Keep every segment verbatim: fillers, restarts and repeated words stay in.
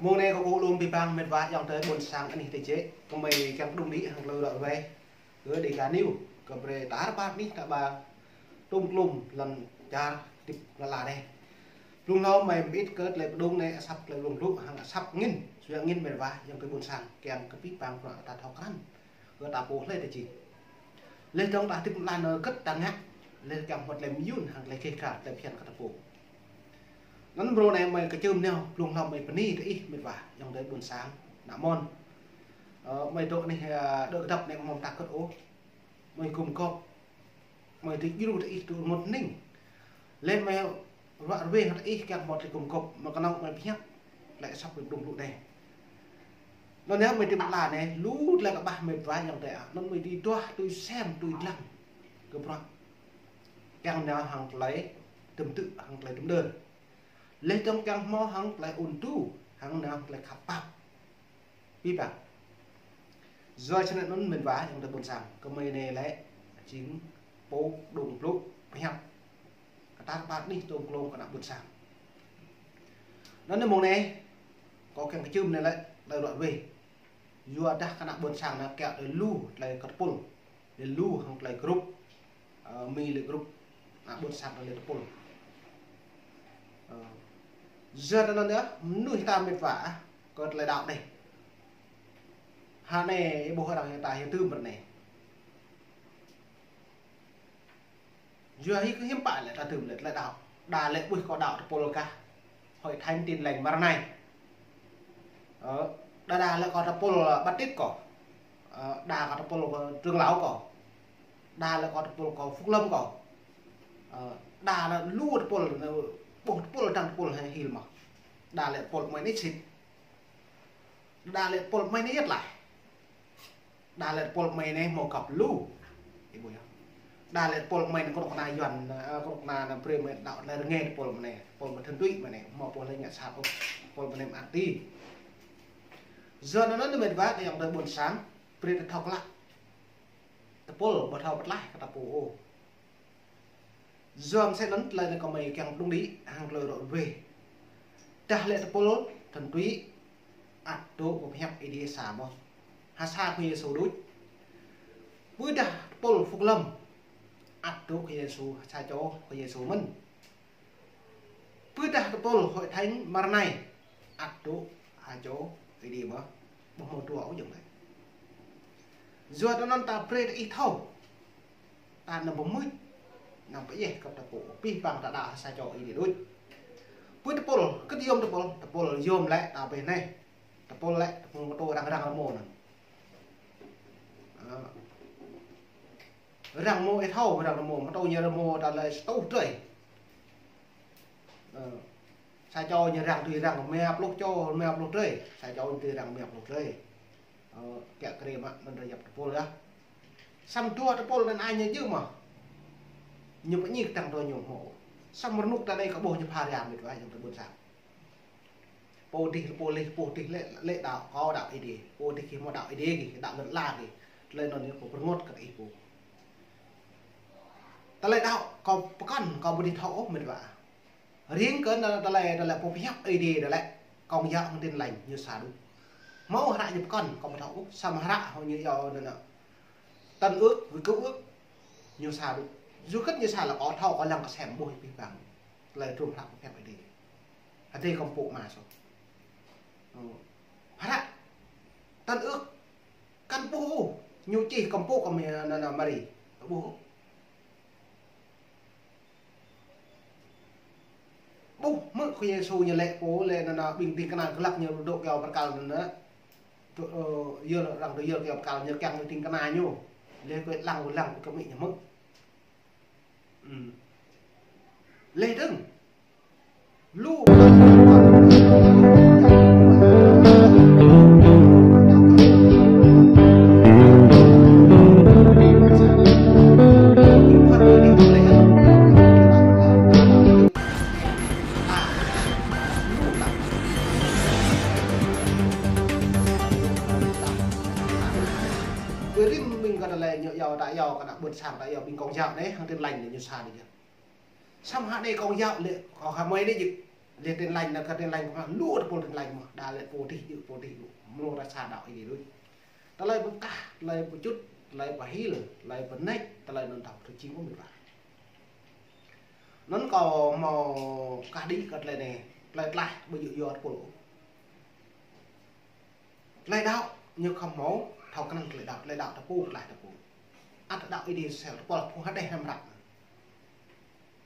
Mông anai kâo kơkuh lom abih bang met wa ayŏng adơi ƀôn sang anih tơjĕ, gơmơi kiăng pơđŭng đĭ hăng tơlơi ruai ruai kơ Dega News, kơ brơi tar ƀar anih ta ƀă tôm klôm lŏn čar hơdip lŏn ala anai. Blung hlâo mơi mơit kơ tơlơi pơđŭng anai asăp tơlơi blung blŭ hăng asăp angĭn, sui angĭn met wa ayŏng adơi ƀôn sang, kiăng kơ abih bang bruă ta thâo krăn kơ ta pô hlơi ta jing. Laih dơ̆ng ta hơdip lŏn anai gĕt ta ngă, laih kiăng hmâo tơlơi mơyŭn hăng tơlơi keh kar tơlơi phiăn kơ ta pô. Anŭn mrô anai mơi kơčưm nao, blung hlâo mơi bơni kơ ih met wa ayŏng adơi ƀôn sang, ană mơnuih. Ơ, mơi dŏ anih, ơ, dŏ kơdŏp anai mơ̆ng ta kơt ôh. Mơi gum gŏp, mơi tui djru tui ih tui rơngot hơning. Laih mơi ruă ruai hăng ih kiăng hmâo tơlơi gum gŏp, mơi kơnơ̆ng mơi pơhiăp tơlơi asăp tơlơi pơđŭng blŭ anai. Anŭn yơh mơi tĭm ala anai, lu tơlơi kơƀah met wa ayŏng adơi ah. Anŭn mơi tui duah, tui sem, tui dlăng kơ bruă. Kiăng nao hăng tơlơi tơm tư̆, hăng tơlơi tơm đơr. Laih dơ̆ng kiăng hmâo hăng tơlơi ôn tu, hăng nao hăng tơlơi khăp pap. Abih bang. Yua čơ anŭn met wa ayŏng adơi ƀôn sang, gơmơi anai lĕ jing pô pơđŭng blŭ pơhiăp kơ tar ƀar anih tôm klôm kơ ană ƀôn sang. Anŭn anai mông anai kâo kiăng kơčưm anai lĕ tơlơi ruă ruai. Yua dah kơ ană ƀôn sang anai kiăng tơlơi lu tơlơi kơtơpul, tơlơi lu hăng tơlơi grup, ơ, mơi lĕ grup ană ƀôn sang tơlơi tơpul. Ơ, yua anŭn yơh mơnuih ta met wa ah, kơ tơlơi đaŏ anai. Hơnai ƀuh arăng ta hyu tơm ră anai. Yua hĭ kơ hiư̆m pă lĕ ta tơm lĕ tơlơi đaŏ. Đa lĕ ƀuh kâo đaŏ tơpul kah Hội Thánh Tin Lành Mara Nai. Ơ, đa đa lĕ kâo tơpul Baptist kâo. Ơ, đa kâo tơpul kâo Trưởng Lão kâo. Đa lĕ kâo tơpul kâo Phúc Lâm kâo. Ơ, đa lĕ lu tơpul, ƀuh tơpul dăng tơpul hil mơ̆n. Đa lĕ tơpul mơi anai sĭt. Đa lĕ tơpul mơi anai yơh laih. Đa lĕ tơpul mơi anai hmâo găp lu. Ih ƀuh yơh. Đa lĕ tơpul mơi anai kơnuk kơna Yuan, ơ, kơnuk kơna ană brơi mơi đaŏ tơlơi rơngai tơpul mơi anai, tơpul mơi thuần túy mơi anai, hmâo pô hlơi ngă sat ôh, tơpul mơi anai mơak ti. Yua anŭn anŭn met wa ayŏng adơi ƀôn sang, brơi ta thâo klă. Tơpul ƀu thâo pơtlaih kơ ta pô ôh. Yua mơsĕ anŭn tơlơi anai kơ mơi kiăng pơđŭng đĭ hăng tơlơi ruă ruai. Dah lĕ tơpul thuần túy ăt dŏ pơhiăp Ơi Adai sa mơ̆n. Ha sa Khua Yêsu đôč. Ƀôdah tơpul Phúc Lâm ăt dŏ Khua Yêsu, sa čô Khua Yêsu mơ̆n. Ƀôdah tơpul Hội Thánh Mara Nai ăt dŏ ha čô Ơi Adai mơ̆n. Ƀu hmâo dua ôh ayŏng adơi. Yua anŭn ta brơi ta ih thâo. Ta anăm pơmưč, anăm pơdjai kơ ta pô. Abih bang ta đaŏ ha sa čô Ơi Adai đôč. Ƀu tơpul, kơ yôm tơpul, tơpul yôm lĕ ta ƀuh anai. Tơpul lĕ, tơpul mơtô arăng arăng rơmô anŭn. Ơ. Arăng rơmô ih thâo, arăng rơmô, mơtô ñu rơmô ta lĕ sa rơtuh drơi. Ơ. Sa čô ñu arăng tui arăng rơma pluh čô, rơma pluh drơi. Sa čô ñu tui arăng rơma pluh drơi. Ơ, kiăng kơ rơmô anŭn rơyap tơpul yơh. Samơ̆ dua tơpul anŭn ai ñu jing mơ̆n. Ñu pơñi kơtang dua ñu hmâo. Samơ̆ rơnŭk ta anai kơ ƀuh ñu pha ria met wa ayŏng adơi ƀôn sang. Pô dih lĕ pô lĕ, pô dih lĕ, lĕ đaŏ, kâo đaŏ Ơi Adai. Pô dih gih hmâo đaŏ Ơi Adai gih, đaŏ lŏn ala gih. Tơlơi anŭn yơh kâo pơrơngot kơ ih pô. Tơlơi đaŏ kâo pơkŏn, kâo ƀu dưi thâo ôh met wa. Riêng kơ anŭn tơlơi, tơlơi pơhiăp Ơi Adai tơlơi Công giáo hăng Tin Lành ñu sa đôč. Hmâo hră ñu pơkŏn, kâo ƀu thâo ôh, samơ̆ hră hmâo ñu yua anŭn. Tân Ước, với Cựu Ước, ñu sa đôč. Yua kơ ñu sa lĕ kâo thâo, kâo lăng kơ sem ƀuh abih bang. Tơlơi trôm hră pơhiăp Ơi Adai. Hơdai kâo pơpŭ mă soh. Ơ. Hră Tân Ước, kăn ƀuh ôh. Ñu čih kâo pơpŭ kơ mơi anŭn anŭn Mari. Ƀuh ôh. Ƀuh, hmư̆ Khua Yêsu ñu laĭ pô, laĭ anŭn anŭn ƀing ding kơna glăk ñu dŏ kơyâo bơrkal anŭn anŭn. Dŏ, ơ, yơh arăng dŏ yơh kơyâo bơrkal ñu kiăng ding kơna ñu. Laih kơ lăng, lăng kơ mĭ ñu hmư̆. Ư. Laih dơ̆ng. Lu Ƀu rĭm ƀing kơ tơlơi ñu yua ta yua kơ ană ƀôn sang ta yua ƀing Công giáo anai hăng Tin Lành anai ñu sa đôč yơh. Samơ̆ hă anai Công giáo lĕ kâo hơmơi anai jing. Lĕ Tin Lành, nao kơ Tin Lành kơ mă, lu tơpul Tin Lành mơ̆n, đa lĕ pô dih, djơ̆ pô dih lu. Mlâo ră sa đaŏ Ơi Adai đôč. Tơlơi pơkah, tơlơi pơčut, tơlơi pơhil, tơlơi pơneč, tơlơi anŭn thâo pơtrŭt jing ôh mĭt wa. Anŭn kâo hmâo kah đĭ kơ tơlơi anai, tơlơi tlaih ƀu djơ̆ yua tơpul ôh. Tơlơi đaŏ ñu khŏm hmâo, thâo krăn tơlơi đaŏ, tơlơi đaŏ ta pô, tơlơi ta pô. Ăt đaŏ Ơi Adai sel, tơpul phung hơdeh hrăm răk.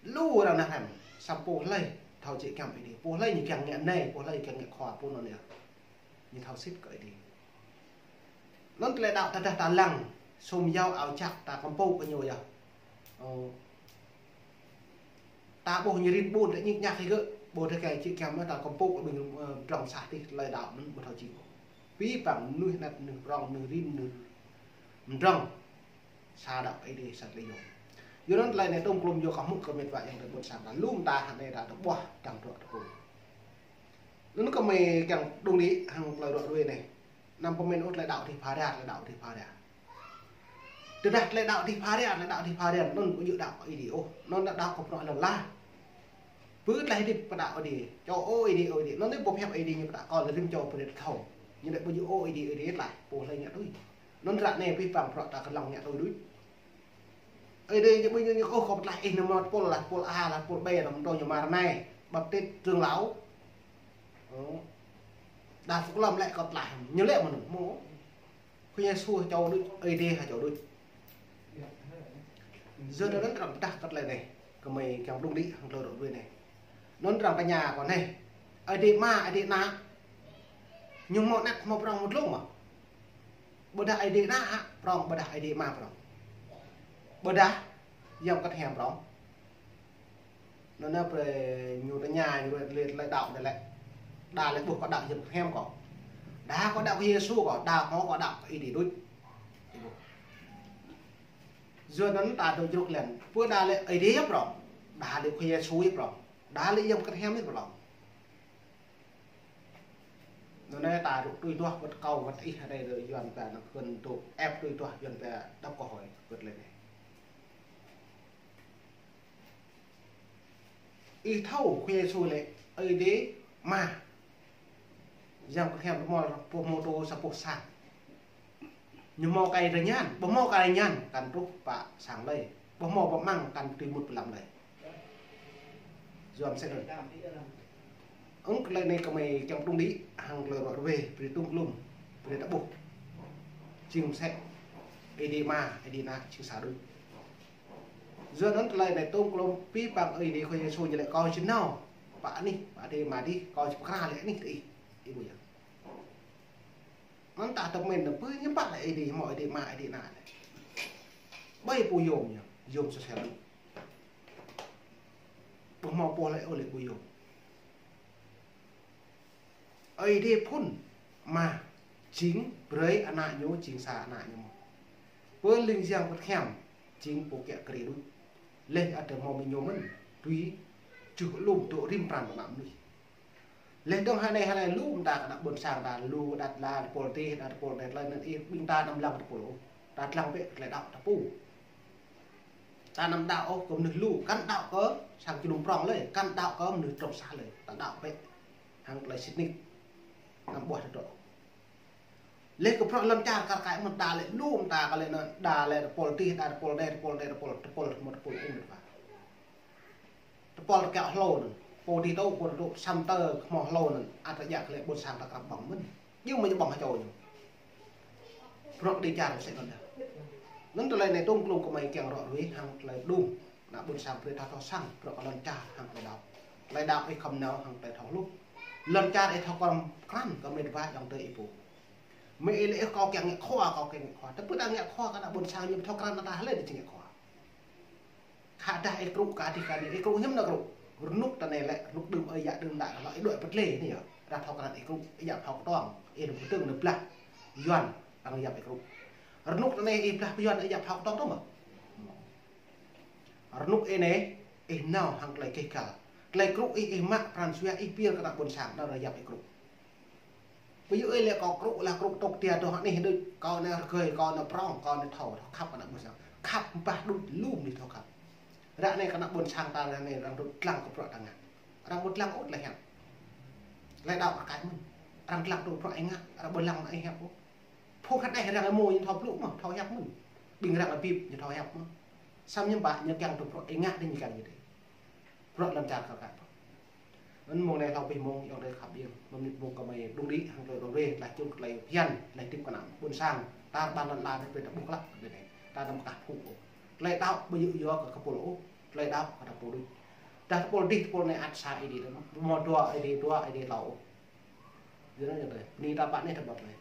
Lu arăng nao hrăm, samơ̆ pô hlơi thâo jĕ kiăng Ơi Adai, pô hlơi ñu kiăng ngă nai, pô hlơi kiăng ngă khua, pô anŭn yơh. Ñu thâo sĭt kơ Ơi Adai. Anŭn tơlơi đaŏ tơdah ta lăng, sum yâo ao čăk ta kơmpŭ kơ ñu yơh. Ơ, ta ƀuh ñu rin ƀun, ta ñik ñak hĭ gơ̆, ƀu thâo kơ jĕ kiăng mơ̆ ta kơmpŭ kơ ƀing, ơ, drŏng sah tih tơlơi đaŏ anŭn ƀu thâo jing. Abih bang mơnuih anet, mơnuih prŏng, mơnuih rin, mơnuih mdrŏng. Sa đaŏ Ơi Adai sa tơlơi yôm. Yua anŭn tơlơi anai tôm klôm yua kơ hmư̆ kơ mĭt wa ayŏng adơi ƀôn sang ta. Lŏm ta hơnai ta tơƀuah dăng drŏ tơpul. Anŭn kơmơi kiăng đung đĭ hăng tơlơi ruă ruê anai. Anăm pơmĭn ôh tơlơi đaŏ dih pha ra, tơlơi đaŏ dih pha ra. Tơdah tơlơi đaŏ dih pha ra, tơlơi đaŏ dih pha ra, anŭn ƀu djơ̆ đaŏ kơ Ơi Adai ôh. Anŭn đaŏ kơ bruă lŏn ala. Pơ tơlơi hơdip pơđaŏ Ơi Adai. Čô ơ Ơi Adai, Ơi Adai. Anŭn anai ƀu pơhiăp Ơi Adai ñu pơđaŏ kơ lĕ rĭm čô pơrĕt thâo. Ñu lĕ ƀu djơ̆ ơ Ơi Adai, Ơi Adai tlaih. Pô hlơi ngă tui. Anŭn ră anai abih bang bruă ta kơlăng ngă tui đôč. Ơi Adai ñu ƀu ñu ñu ôh kơ pơtlaih ih nao mơ̆ tơpul lah, tơpul A lah, tơpul B lah, mơ̆ tơña mơ̆ ră anai. Baptit, trưởng lão. Ơ. Đa phúc lâm lĕ kơ pơtlaih. Ñu lĕ mơ̆n mơ̆. Khua Yêsu hơčâo đôč, Ơi Adai hơčâo đôč. Yua anŭn arăng pơdah kơ tơlơi anai. Kơmơi kiăng đung đĭ hăng tơlơi ruă ruê anai. Anŭn arăng tơña kơ anai. Ơi Adai Ama, Ơi Adai Ană. Ñu hmâo anet hmâo prŏng hmâo dlông mơ̆? Ƀôdah Ơi Adai Ană prŏng, ƀôdah Ơi Adai Ama prŏng. Ƀôdah Yang Bơngăt Hiam prŏng. Anŭn anai brơi ñu tơña ñu lĕ, lĕ, lĕ đaŏ anai lĕ. Đa lĕ ƀuh kơ đaŏ Yang Bơngăt Hiam kơ. Đa kơ đaŏ Khua Yêsu kơ, đa hmâo kơ đaŏ Ơi Adai đôč. Yua anŭn ta dŏ jrŭk lĕn. Pơ đa lĕ Ơi Adai yơh prŏng. Đa lĕ Khua Yêsu yơh prŏng. Đa lĕ Yang Bơngăt Hiam yơh prŏng. Anŭn anai ta rŭ tui duah wơ̆t kâo wơ̆t ih hơdai dŏ Yuan ba nao kơ̆n dŏ ĕp tui duah Yuan ba đŏk kơ hơi wơ̆t lĕ anai. Ih thâo Khua Yêsu lĕ Ơi Adai Ama. Yang Bơngăt Hiam pơhmô, pơhmô tô sa boh sang. Ñu hmâo kai rơñan, ƀu hmâo kai rơñan, kăn truh pơ sang lơi. Ƀu hmâo pơ amăng, kăn tui mŭt pơ lăm lơi. Yuan sĕ đơi. Ơ, tơlơi anai kơmơi kiăng đung đĭ, hăng tơlơi ruă ruê, brơi tôm klôm, brơi ta ƀuh. Jing sĕ, Ơi Adai Ama, Ơi Adai Ană, jing sa đôč. Yua anŭn tơlơi anai tôm klôm abih bang Ơi Adai Khua Yêsu ñu lĕ kâo či nao pơ anih, pơ adih ama adih, kâo či pơkra lĕ anih tơ ih. Ih ƀuh yơh. Anŭn ta tơmĕn anŭn pơ ñu pă lĕ Ơi Adai, hmâo Ơi Adai Ama, Ơi Adai Ană lĕ. Ƀơi pô yôm ñu, yôm sô sel. Ƀu hmâo pô lĕ ôh lĕ pô yôm. Ơi Adai phŭn mă jing brơi ană ñu jing sa ană ñu mơ̆n. Pơ ling jang pơthiăm jing pô kiă kriê đôč. Leh ăt hmâo mơ̆ ñu mơ̆n, tui čuh lŏm dŏ rĭm pran ană mơnuih. Leh dơ̆ng hơnai hơnai lu mơta kơ ană ƀôn sang ta lu đăt la tơpul tih, đăt tơpul tih, tơlơi anŭn ih ƀing ta anăm lăng tơpul ôh. Ta lăng bĕ tơlơi đaŏ ta pô. Ta anăm đaŏ ôh kơ mơnuih lu, kăn đaŏ kơ sang jơnum prŏng lơi, kăn đaŏ kơ mơnuih drŏng sah lơi. Ta đaŏ bĕ hăng tơlơi sĭt nik. Anăm ƀuah tơdrŏ. Leh kơ bruă lŏn čar kar kaĭ mơ̆n đa lĕ lu mơta kơ lĕ anŭn, đa lĕ tơpul tih, đa tơpul tih, tơpul tih, tơpul, tơpul, tơpul ôh mơ̆n wa. Tơpul tơkiaŏ hlô anŭn. Pô tih tŏ, pô tŏ, sam tơ hmâo hlô anŭn. Ăt rơjăk lĕ ƀôn sang ta krăp ƀơ̆ng mơ̆n. Ñu mơ̆ ñu ƀơ̆ng hơčâo ñu. Bruă đĭ čar sĕ anŭn yơh. Anŭn tơlơi anai tôm klôm kơmơi kiăng ruă ruê hăng tơlơi đung. Ană ƀôn sang brơi ta thâo săng, bruă kơ lŏn čar hăng tơlơi đaŏ. Tơlơi đaŏ ih khŏm nao hăng tơlơi thâo hluh. Lŏn čar ih thâo krăm krăn kơ mĕt wa ayŏng adơi ih pô. Mơ̆ ih lĕ ih kâo kiăng ngă khua, kâo kiăng ngă khua. Tơpă ta ngă khua kơ ană ƀôn sang ñu thâo krăn ta hlơi đĭ či ngă khua. Khă dah ih krŭ, kă dih kă dih, ih krŭ hiư̆m nao krŭ. Rơnŭk tơnai lĕ, rơnŭk đưm ơi yă đưm đă, lŏ ih đuaĭ pơtlê anai yơh. Ră thâo krăn ih krŭ, ih djă phao kơtuang, ih nao pơtơ̆ng nao blah, Yuan, arăng yap ih krŭ. Rơnŭk tơnai ih blah pơ Yuan, ih djă phao kơtuang tơ̆ mơ̆. Rơnŭk ih anai, ih nao hăng tơlơi keh kăl. Tơlơi krŭ ih, ih mă pran jua ih pơyơr kơ ană ƀôn sang, nao arăng yap ih krŭ. Pơyơr ih lĕ kâo krŭ lah krŭ tŏk tia dŏ anih đôč, kâo anai rơgơi, kâo anai prŏng, kâo anai thâo, thâo khăp kơ ană ƀôn sang. Khăp ƀah đôč lu mơnuih thâo khăp. Ră anai kơ ană ƀôn sang ta ră anai arăng dŏ lăng kơ bruă ta ngă. Arăng ƀu lăng ôh tơlơi hiam. Tơlơi đaŏ rơkơi mơ̆n. Arăng lăng tŭ bruă ih ngă, arăng ƀu lăng ih hiăp ôh. Phung hơđeh arăng ƀu ñu thâo blŭ mơ̆n, thâo hiăp mơ̆n. Ƀing arăng ƀu ƀĭp ñu thâo hiăp mơ̆n. Samơ̆ ñu ƀă ñu kiăng tŭ bruă ih ngă dih ñu kiăng ñu dih. Bruă lăm čar kơ kăt. Anŭn mông anai hlâo pih mông ayŏng adơi khăp biă. Mơ̆ng mơnit mông kơmơi đung đĭ hăng tơlơi rŏ rê, tơlơi čŭn, tơlơi phiăn, tơlơi hơdip kơnăm ƀôn sang. Ta rơbăn lŏn ala anai ƀu ƀuh klă ƀơi anai. Ta đăm kah phŭ ôh. Tơlơi đaŏ ƀu djơ̆ yua kơ kơpul ôh. Tơlơi đaŏ kơ tơpul đôč. Tơdah tơpul đih tơpul anai ăt sa Ơi Adai tơl. Mơ̆ dua Ơi Adai, dua Ơi Adai hlâo ôh. Yua anŭn yơh tơlơi. Bơni ta ƀă anai tơƀăt anai.